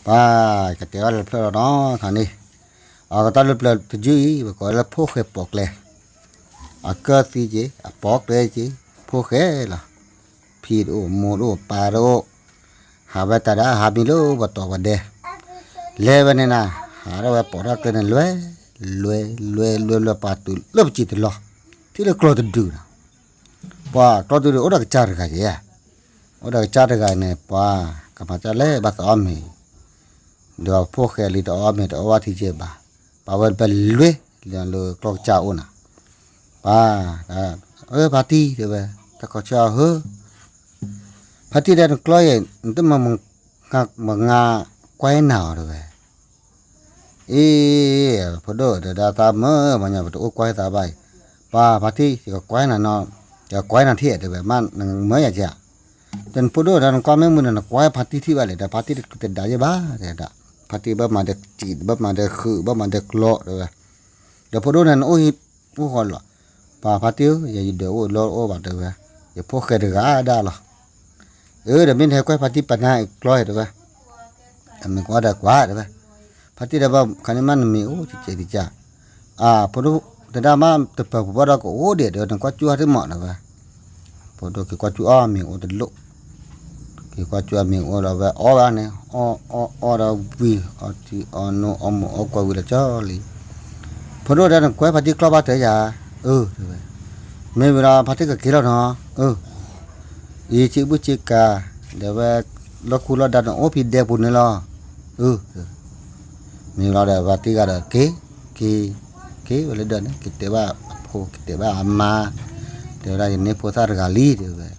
ပှၤကတဲဘၣ်လၢဖျၢၣ်လီၤနီၤခါန့ၣ်, အကတီၢ်လၢပျၢၤတယုၢ်အံၤ ပကိးလၢဖိၣ်ဃဲပိာ်ကျဲ, အကၢၢ်သံက့ၤ အပိာ်ကျဲက့ၤ ဖိၣ်ဃဲလီၤ. ဖံတအိၣ် မိၢ်တအိၣ် ပၢ်တအိၣ်, ဟးဝဲတၢ်ဒၣ် ဟးမံၤလၢပတီၢ်ပှၤဒဲ, လဲၤဝဲန့ၣ်နၤ, ဟးထီၣ်ဝဲပိာ်ထီၣ်ကျဲန့ၣ် လွဲ လွဲ လွဲ လွဲ လွဲ ပှၤတုၤလၢပစံၣ်တလီၢ်, ထံၣ်လၢကျီၢ်တဒုနီၤ, ပှၤကျီၢ်တဒုန့ၣ် အိၣ်ဒီးကစၢ်တဂၤယဲ, အိၣ်ဒီးကစၢ်တဂၤန့ၣ် ပှၤကမၤကၢ်လဲၣ်ဘၣ်သးအီၣ်မ့ၤ, ဒီးဖိၣ်ဃဲလံတအီၣ်မ့ၤတအီၣ်ဝဲထံက့ဘၣ်, ပှၤဝဲပလွဲလၢကျီၢ်ကစၢ်အိၣ်နၤ, ပှၤ, အၢ ဖါတံၢ်တဲဝဲ, တၢ်ခီဆၢအဟၢ, ဖါတံၢ်တဲ နကျီၢ်အံၤ နတမၤမငါကွၢ်နၤအီၤတဲဝဲ အ့ ဖိဒိၣ်တဲဒၣ်သးမၢမညီ ပတအိၣ်ကွၢ်သးဘၣ်အံၤ, ပှၤဖါတံၢ် ယကကွၢ်နၤနီၤ, ယကကွၢ်နၤထံၣ်တဲဝဲ မ့ၢ်နမၢယၤကဲ, ဒီးနဖိဒိၣ်ဒီးနကွၢ်မ့ၢ်မုာ်ဒီး နကွၢ်ဖါတံၢ်ထံၣ်ဘၣ်လဲၣ်, ဒီးဖါတံၢ်တဒါယဲဘၣ်တဲဒၣ်, ဖါတံၢ်ဘၣ်မၤဒီးစံး ဘၣ်မၤဒီးဃုာ် ဘၣ်မၤဒီးကျီၢ်တဲဝဲ, ဒီးဖိဒိၣ်န့ၣ် နအိၣ်ဟံၣ်အိၣ်ဃီလီၤ, ပှၤဖါတံၢ်ဧၢ ယဒၢးအိၣ်လီၢ်အိၣ်ဘၣ်တဲဝဲ, ယဖိၣ်ဃဲတဂၤဒၣ်လီၤ, အၢ ဒီးမ့ၢ်နဟဲကွၢ်ဖါတံၢ်ပနၢ်အကျီၢ်တဲဝဲ အမ့ၢ်ကွၢ်ဒီးကွၢ်တဲဝဲ, ဖါတံၢ်ဒီးဘၣ်ခါန့ၣ်မးနမ့ၢ်အိၣ်ကဲကဲကဲ, အ ဖိဒိၣ်တဲဒၣ်မးတပၢၤပူၤဘၣ်ဒီးကအိၣ်ဒံးဒီး နကွၢ်ကၠူအီၣ်တမးတဲဝဲ, ဖိဒိၣ်က့ၤကွၢ်ကၠူအီၣ်မ့ၤအိၣ်တလိၣ်, က့ၤကွၢ်ကၠူအီၣ်မ့ၤအိၣ်ဒီးဝဲအီၣ်ဘၣ်န့ၣ် အီၣ်အီၣ်အီၣ်ဒီးဝံၤ အီထံအီနိအီမိၢ်အီကွဲဝံၤလီၤကၠီလံ, ဖိဒိၣ်တဲနကွၢ်ဖါတံၢ်ကျီၢ်ဘၣ်တဲယၤ, အၢ တဲဝဲ, မ့ၢ်ဝံၤဒီးဖါတံၢ်ကက့ၤလီၤနီၤ, အၢ ယံၤဆံဘူၣ်ဆံကၤ, ဒီးဝဲ လီၢ်ခူလီၢ်ဒါန့ၣ်အိၣ်ဖံဒဲပူၤန့ၣ်လီၤ, အၢ မ့ၢ်လီၤဒီး ဖါတံၢ်ဂၤဒီးက့ၤ, က့ၤ, က့ၤဝဲလၢဒၢးန့ၣ် က့ၤတဲဘၣ်အဖိ က့ၤတဲဘၣ်အမါ, တဲဝဲဒၣ်ယန့ၢ်ဖိသၣ်တဂၤလံတဲဝဲ,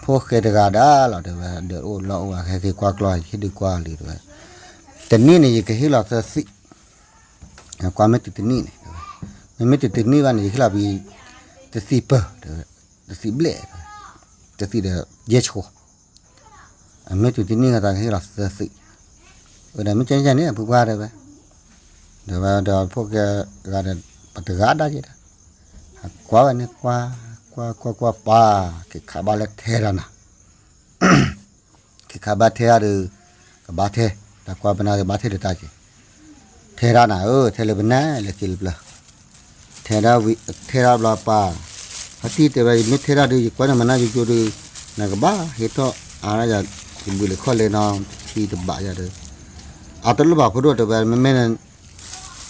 ဖိၣ်ဃဲတဂၤဒၣ်လီၤတဲဝဲ ဒၢးအိၣ်လီၢ်အိၣ်ဝဲ ဟဲက့ၤကွၢ်ကျီၢ် ဟ့ၣ်ဒုးကွၢ်လံတဲဝဲ, တနံၣ်န့ၣ် ယကဟ့ၣ်လီၤသၢသံၣ် ကွၢ်မ့ၢ်တုၤတနံၣ်န့ၣ်, မ့မ့ၢ်တုၤတနံၣ်ဘၣ်န့ၣ် ယဟ့ၣ်လီၤပံၤ တသံၣ်ပၢၢ်, တသံၣ်ဘျဲၣ်, တသံၣ်ဒီးယဲၢ်ဆှိ, အမ့ၢ်တုၤတနံၣ်ဂၤသးကဟ့ၣ်လီၤသၢသံၣ်, အဝဲဒၣ်မ့ၢ်ကဲန့ၣ် အဖုပှၢ်တဲဝဲ, ဒီးဝဲဒီးဖိၣ်ဃဲဂၤဒီး ပှၤတဂၤဒၣ်ယဲဒၣ်, ကွၢ်ဝဲန့ၣ် ကွၢ်, ကွၢ်ကွၢ်ကွၢ်ပှၤ, က့ၤခးဘၣ်လၢထဲဒၣ်နၤ က့ၤခးဘၣ်ထဲဒၣ်ဒီး ကဘၣ်ထဲ, တၢ်ကွၢ်ပနၢ်ကဘၣ်ထဲဒၣ်တၢ်က့ၤ, ထဲဒၣ်နၤဧၢ ထဲလၢပနၢ်လၢခံလၢပျၢၤ, ထဲဒၣ်ဝံၤ ထဲဒၣ်ဘျီပှၤ, ဖါတံၢ်တဲဝဲ ယမ့ၢ်ထဲဒၣ်ဒီး ယကွၢ်နမၤနၢ်ယိယိဒီး နကဘၣ်ဟ့ၣ်ထီၣ်အါဒၣ်ယၤ ယဘုးလၢခီၣ်လဲနီၤ ထံတဘးယၤဒီး, အတလိၣ်ဘၣ်ဖိဒိၣ်တဲဝဲ မ့မ့ၢ်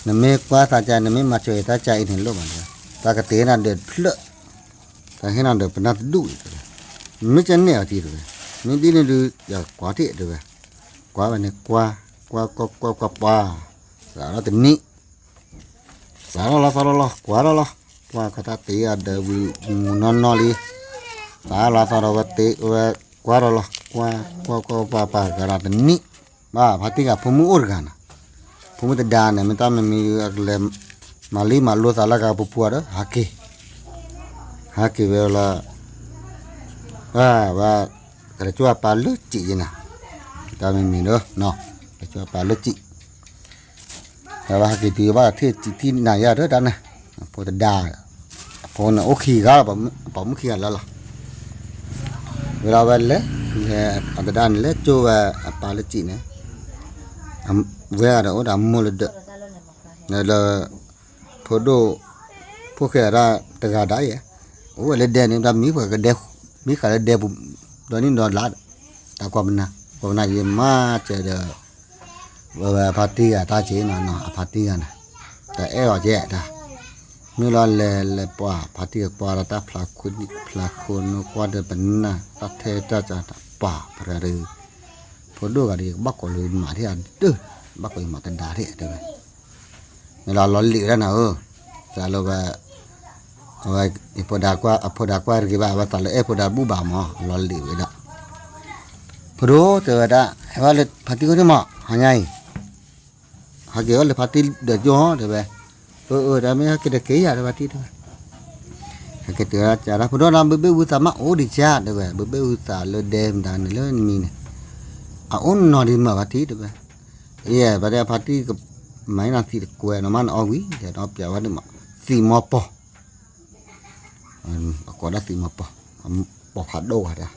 နမ့ၢ်ကွၢ်သးကါ နမ့ၢ်မၤစၢၤယတၢ်ကါအံၤန့ၣ်လိၣ်ဘၣ်တဲဝဲ, တၢ်ကတဲနၤဒီးဖျၢၣ် တၢ်ဟ့ၣ်နၤဒီးပနၢ်တဒူၣ်အံၤတဲဝဲ, မ့ၢ်ကဲန့ၣ်အီၤတံၢ်တဲဝဲ, မ့ၢ်ဒ်န့ၣ်ဒုး ယကွၢ်ထံၣ်တဲဝဲ, ကွၢ်ဝဲန့ၣ် ကွၢ်, ကွၢ်ကွၢ်ကွၢ်ကွၢ်ပှၤ, စးထီၣ်တနံၣ်, စးထီၣ်လီၤသီထီၣ်လီၤ ကွၢ်ထီၣ်လီၤ, ကွၢ်ကတၢၢ်တ့ၢ်အီၤဒီးဝံၤမုၢ်နီၢ်နီၢ်လံ, စးထီၣ်လီၤသီထီၣ်ဝဲတ့ၢ်ဝဲ, ကွၢ်ထီၣ်လီၤ ကွၢ်ကွၢ်ကွၢ်ပှၤပှၤကဒီးတနံၣ်, ဘၣ်ဖါတံၢ်ဂၤဖိမုၣ်အိၣ်တဂၤနီၤ, ဖိမုၣ်တဒါန့ၣ် မ့ၢ်တၢ်မ့ၢ်မံၤအကလဲၤ မၤလံမၤလိသးလၢကပူၤပူၤဒီး ဟးက့ၤ, ဟးက့ၤဝဲလီၤ, ဝဲ, ကလဲၤကၠိအပၢ်လၢစံးယဲနၤ, တၢ်မ့ၢ်မံၤဒီး, လဲၤကၠိအပၢ်လၢစံး, ဝဲဟးက့ၤတုၤဘၣ်ထံၣ်စံးထံၣ်နၤယၤဒီးတၢ်န့ၣ်, အဖိတဒါ, အဖိန့ၣ်အိၣ်ခံဂၤလီၤ, ပှၤမုၣ်ခံဂၤလၢလီၤ, ဝဲလီၤဝဲလဲၤ, လဲၤအတဒါန့ၣ် လဲၤကၠိဝဲအပၢ်လၢစံးန့ၣ်, ဝဲဂၤဒီးအိၣ်ဒီးအမိၢ်လၢဒၢး, လၢ ဖိဒိၣ်, ဖိၣ်ဃဲဒၣ်တဂၤဒၣ်ယဲ, အိၣ်ဝဲလၢဒဲန့ၣ် တၢ်မံၤပှၤကဒဲ, မံၤဃာ်လၢဒဲပူၤ, ဒီနံၣ်ဒီလါ, တၢ်ကွၢ်ပနၢ်, ကွၢ်ပနၢ်ယံၤမးကဲဒီး, ဝဲဝဲအဖါတံၢ်ဂၤတၢ်က့ၤနီၤနီၤ အဖါတံၢ်ဂၤန့ၣ်, တအဲၣ်အီၤကဲတၢ်, မ့ၢ်လီၤလဲၤလဲၤပှၤဖါတံၢ်ကွၢ်ဒီးတၢ်ဖျါ, ဖျါခိၣ်နူာ်ကွၢ်ဒီးပနၢ် တၢ်ထဲတၢ်ကၢ်တၢ်ပှၤပရၤဒီး, ဖိဒိၣ်ဂၤဒီး ယကဘၣ်ကိးလၢယမးထံၣ်အဒၢး, ဘၣ်ကိးယမးတဒါထံၣ်တဲဝဲ မ့ၢ်လီၤလီၤလံာ်ဝဲဒၣ်နၤဧၢ, တၢ်လၢဝဲ, အဝဲ, အဖိဒါကွၢ်တဂ့ၤဘၣ် အဝဲသးလၢအဲၣ်ဖိဒါဘူၣ်ဘၣ်မး လီၤလံာ်ဝဲဒၣ်, ဖိဒိၣ်တဲဝဲဒၣ်, ဟဲဘၣ်လၢဖါတံၢ်ခိၣ်န့ၣ်မး ဟါညါအံၤ, ဟဲက့ၤဝဲလၢဖါတံၢ်ဒီးကၠိဟီတဲဝဲ, အၢ အၢ တၢ်မ့ၢ်ဟဲက့ၤတက့ၤယၤတဲဝဲဖါတံၢ်တဲဝဲ ဟဲက့ၤတုၤဝဲဒၣ် ဖိဒိၣ်ဒီးဘုဘ့ၣ်ဝံသးမးအိၣ်ဒံးကါတဲဝဲ ဘုဘ့ၣ်ဝံသးလၢဒဲမတၤန့ၣ်လၢနမံၤန့ၣ်, အအိၣ်နီၤဒံးမးဖါတံၢ်တဲဝဲ, ယဲ ဘၣ်တဲဖါတံၢ်က, မၤန့ၢ်နၤသံးတကွဲးနီၤမးနအီၣ်ဝံၤ ဒီးနအီၣ်ပျးဝဲဒၣ်မး, သံးမီၤပီၤ အကိးဒၣ်သံးမီၤပီၤ, ပီၤဖးဒိၣ်ဂၤဒၣ်,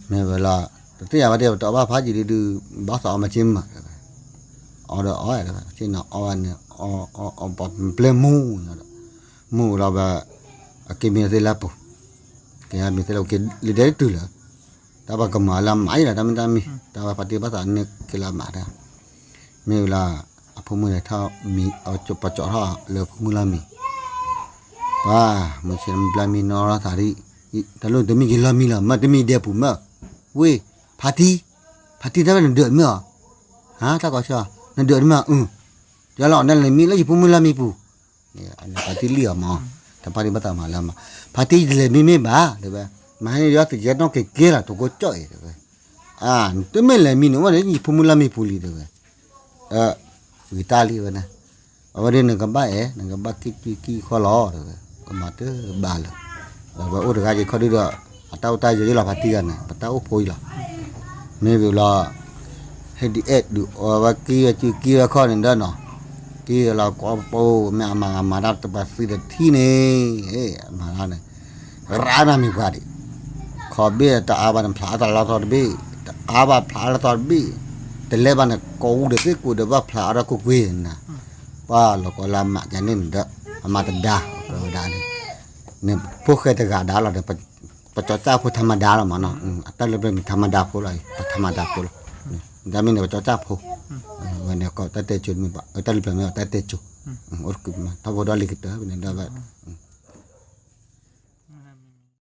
မ့ၢ်ဝဲလီၤ, သ့ၣ်ညါဘၣ်တဲ ပတအီၣ်ဘၣ်ဖးယံာ်ဒုးဒုး ဘၣ်သးအီၣ်မၤစ့မး, အီၣ်ဒီးအီၣ်, ဆ့ၣ်နီၤအီၣ်ဝဲန့ၣ်, အီၣ်အီၣ်ပှၤပျဲမူဒီး, မူလီၤဘၣ်, အက့ၤမ့ၢ်သ့လၢပူၤ, က့ၤမ့ၢ်သ့လၢပူၤ က့ၤလံာ်ဒဲးတတုၤလၢ, တၢ်ပှၤကမၤလၢမၤအံၤလီၤ တၢ်မ့ၢ်တၢ်မံၤ, တၢ်ဝဲဖါတံၢ်ဘၣ်သးန့ၣ်က့ၤလၢမၤတၢ်, မ့ၢ်ဝံၤလီၤ, အဖိမုၣ်န့ၣ်ထီၣ်မံၤ, ပှၤကၠီထီၣ်လၢဖိမုၣ်လီၢ်မံၤ, ပှၤ, မုၢ်ဆ့ၣ်မုၢ်ဘျါမံနီၢ်လီၤသးဒ်, တၢ်လိၣ်တမ့ၢ်က့ၤလီၢ်မံလီၤ မ့တမ့ၢ်ဒဲပူၤမ့ၢ်, ဝ့ၢ်, ဖါတံၢ်, ဖါတံၢ်တၢ်ဝဲနဒၢးမ့ၢ်အီၤ, ဟါ တၢ်ကီဆၢ, နဒၢးတမ့ၢ်အီၤ, ယလီၤနလဲၤမံလၢယဖိမုၣ်လီၢ်မံပူၤ, ဖါတံၢ်လံၣ်အီၤမး, တၢ်ဖါတံၢ်ဘၣ်သးမၤလၢမၤ, ဖါတံၢ်ယတလဲၤမံမ့ၢ်ဘၣ် တဲဝဲ, မဟါန့ၣ်ယီၤသယဲၢ်နီၣ်က့ၤက့ၤလီၤ တကိးကၠီၣ်အံၤတဲဝဲ, နတမ့ၢ်လဲၤမံန့ၣ် အိၣ်န့ၣ်ယဖိမုၣ်လီၢ်မံပူၤလံတဲဝဲ, ဝံၤတၢ်လံဝဲန့ၣ်, အဝဲဒၣ်နကဘၣ်အဲၣ် နကဘၣ်ကံၣ်ကံၣ်ကံၣ်ခီလီၤတဲဝဲ, ကမၤတဘၣ်လၢၤ, ဒီးဝဲအိၣ်တဂၤယခီဒုဒီး, အတၢ်အိၣ်တၢ်ယၢၤယလီၤဖါတံၢ်ဂၤန့ၣ် ပတၢ်အိၣ်ဖိအံၤလီၤ, မ့ၢ်ဝံၤလီၤ ဟဲဒ်အဲၣ်ဒုးအီဝဲကံၣ်ဝဲစုကံၣ်ဝဲခီန့ၣ်ဒီးနီၤ, ကံၣ်ဝဲလီၤကိးပူၤ မ့ၢ်အမၤဂၤမၤတၢ်တပှၤသံတထံၣ်န့ၣ်, မၤတၢ်န့ၣ်, ရၣ်နၤမံၤပှၤဒံး, ခီဘ့ၣ်တအါဘၣ်န့ၣ် ဖျါအသးလီၤသီတဘ့ၣ်, တအါဘၣ်ဖျါလီၤသီတဘ့ၣ်, တလဲၤဘၣ်န့ၣ် ကိးအူဒီးသ့ၣ်ကိးဒီးဘၣ် ဖျါအီၣ်ဒီးကိးကွ့ၢ်နၤ, ပှၤလီၤကိးလၢအမၤကန့ၣ်န့ၣ်ဒီး, အမၤတဒါ, ကိးဝဲဒၣ်န့ၣ်, န့ၣ်ဖိၣ်ဃဲတဂၤဒါလီၤဒီး ပကၠီကၢ်ဖိထါမဒါလီၤမးနီၤ, အတၢ်လၢပျၢၤမ့ၢ်ထါမဒါဖိလီၤ, ပထါမဒါဖိလီၤ, တၢ်မ့ၢ်န့ၣ် ပကၠီကၢ်ဖိ, ဝဲန့ၣ်ကိးတၢ်တဲစိၤမ့ၢ်ဘၣ် တၢ်လၢပျၢၤမ့ၢ်အီၤတၢ်တဲစိၤ, အိၣ်တကူၣ်မး ထီဘိဒီးလံၤကတၢၢ် ပန့ၣ်ဒီးဝဲ